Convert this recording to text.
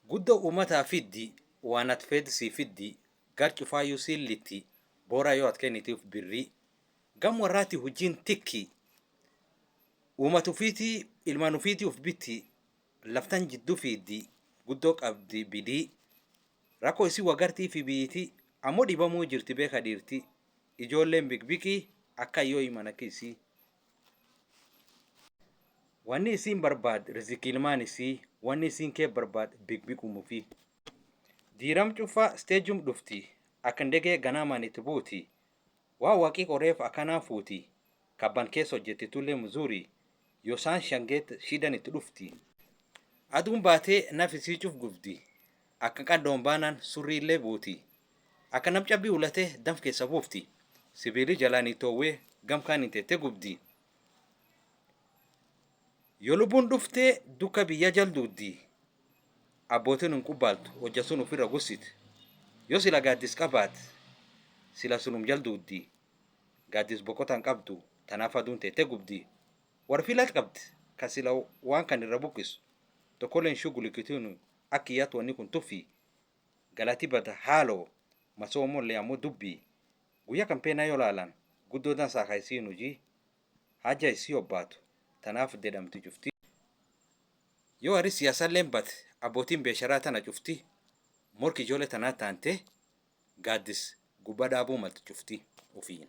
Guddoo uummataa fiddi, waan at feet sii fiddi, gar cufaayyuu siin litti, booraa yoo at kennitiif birrii. Gam warraati hujiin tikki, uumat ufiitii ilmaan ufiitii uf bitti, laftan jiddu fiiddi, guddoo qabdi bidii. Rakkoo isii wagartii fi biyyiti, ammoo dhibamuu jirti beeka dhiirti. Ijoolleen biqbiqii akka yoo himan akka isii. Wanni isiin barbaad riziki ilmaan isii, wanni isiin kee barbaad biqbiqumufi. Diiram cufa stejum dhufti, akka ndegee ganamaan itti buuti. Waan waqii qoreef akkanaan fuuti, kabban keessa hojjettitullee mzuri, yo saan shangeet shidan itti dhufti. Aduun baatee naf isii cuf gubdi, akka qadhoon baanaan surriillee buuti. Akka nam cabbii ulate danf keessa buufti. Sibiili jalaan itoowwee gam kaaniin teette gubdi. Yo lubbuun dhufte duka biyya jal duuddi. Abbootiin hin qubbaaltu hojja sun ufirra gussit. Yo sila gaaddis qabaat sila sunum jal duuddi. Gaaddis boqota hin qabdu tanaaf aduun teette gubdi. War filat qabd ka sila waan kan irra buqqisu. Tokkolleen shughulikitinu akka iyyat wanni kun tuffii. Galati bada haaloo masoomollee ammoo dubbii. Guyya kampeenaa yo laalan guddoo dansaa ka isiin hujii haja isii hobbaatu tanaaf dedhamti cufti. Yo warri siyaasalleen bad abbootiin beesharaa tana cufti morki ijoole tanaa taante gaaddis gubba dhaabuu malte cufti ufiin.